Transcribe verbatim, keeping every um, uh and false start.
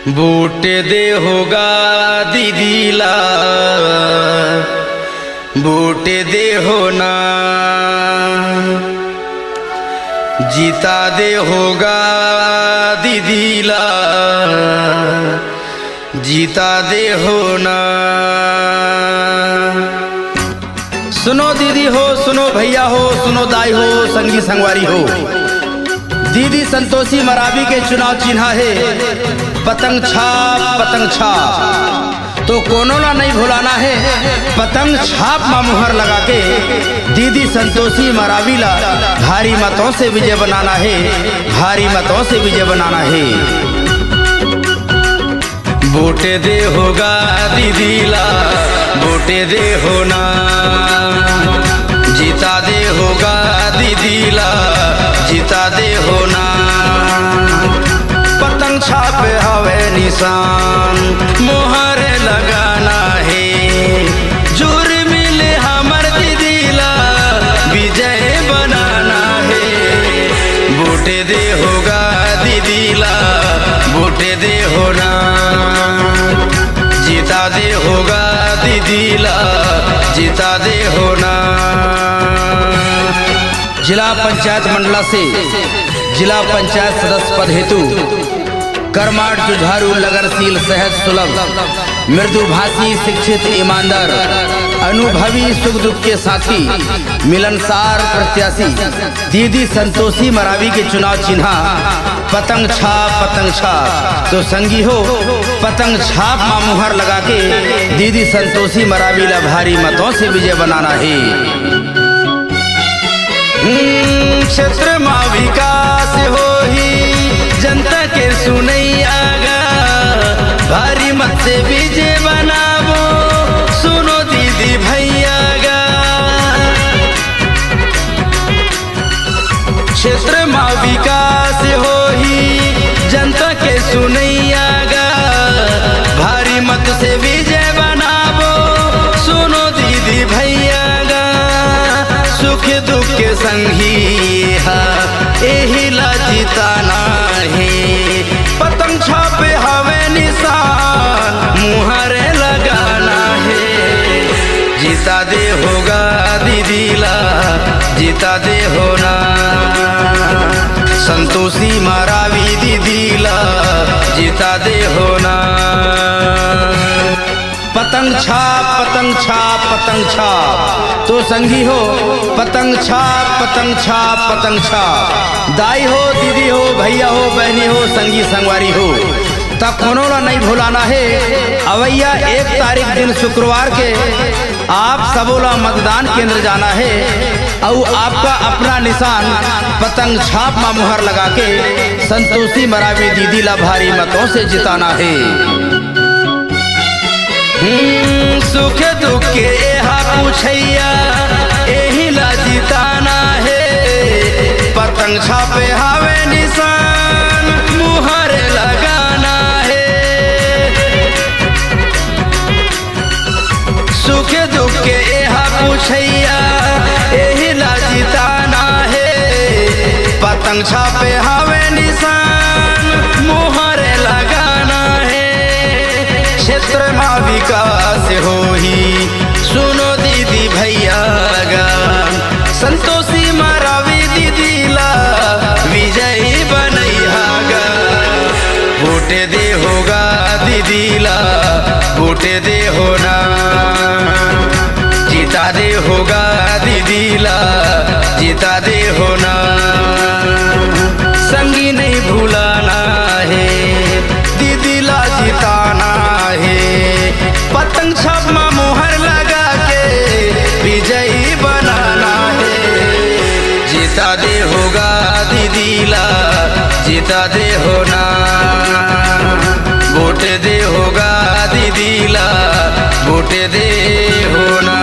Vote दे होगा दीदी ला, वोट दे हो ना, जीता दे होगा दीदी ला, जीता दे हो ना। सुनो दीदी हो, सुनो भैया हो, सुनो दाई हो, संगी संगवारी हो, दीदी संतोषी मरावी के चुनाव चिन्हा हे पतंग छाप, पतंग छाप। तो कोनो ला नहीं भुलाना हे, पतंग छाप मा मुहर लगा के दीदी संतोषी मरावी ला भारी मतों से विजय बनाना हे, भारी मतों से विजय बनाना हे। वोट दे होगा दीदी ला, वोट दे हो ना, जीता दे होगा दीदी ला, जीता दे हो ना। पतंग छाप हवे निशान, मोहर लगाना हे, जुर मिले हमर दीदी ला, विजय बनाना हे। वोट दे होगा दीदी ला, वोट दे हो ना, जीता दे होगा दीदी ला, जीता दे हो ना। जिला पंचायत मंडला से जिला पंचायत सदस्य पद हेतु करमाट जुझारू, लगनशील, सहज सुलभ, मृदुभाषी, शिक्षित, ईमानदार, अनुभवी, सुख दुख के साथी, मिलनसार प्रत्याशी दीदी संतोषी मरावी के चुनाव चिन्हा पतंग छाप, पतंग छाप। तो संगी हो, पतंग छाप मा मुहर लगा के दीदी संतोषी मरावी ला भारी मतों से विजय बनाना हे। हम्म, क्षेत्र मा विकास होही, जनता के सुनैया गा, भारी मत से विजय बनाबो, सुनो दीदी भैया गा। क्षेत्र मा विकास होही, जनता के सुनैया गा, भारी मत से विजय बनाबो, सुनो दीदी भैया गा। सुख दुख के संगी हा, एही ला जिताना हे। पतंग छापे हवे निशान, मुहर लगाना हे। जीता दे होगा दीदी ला, जीता दे हो ना, संतोषी मरावी दीदी ला, जीता दे हो ना। पतंग छाप, पतंग छाप, पतंग छाप। तो संगी हो, पतंग छाप, पतंग छाप, पतंग छाप। दाई हो, दीदी हो, भैया हो, बहनी हो, संगी संगवारी हो, त कोनो ला नहीं भुलाना हे। अवैया एक तारीख दिन शुक्रवार के आप सबो ला मतदान केंद्र जाना हे अउ आपका अपना निशान पतंग छाप मा मुहर लगा के संतोषी मरावी दीदी ला भारी मतों से जिताना हे। हम्म, सुख दुख के एहा पूछैया, एही ला जिताना हे। पतंग छापे हवे निशान, मुहर लगाना हे। सुख दुख के एहा पूछैया, एही ला जिताना हे। पतंग छापे हवे निशान, मुहर लगाना हे। क्षेत्र मा विकास होही, सुनो दीदी भैया गा, संतोषी मरावी दीदी ला विजयी बनैहा गा। वोट दे होगा दीदी ला, वोट दे हो ना, जीता दे होगा दीदी ला, जीता दे हो ना। संगी नहीं भुलाना हे, दीदी ला जिताना हे। पतंग छाप मा मुहर लगा के विजयी बनाना हे। जीता दे होगा दीदी ला, जीता दे हो ना। वोट दे होगा दीदी ला, वोट दे हो ना।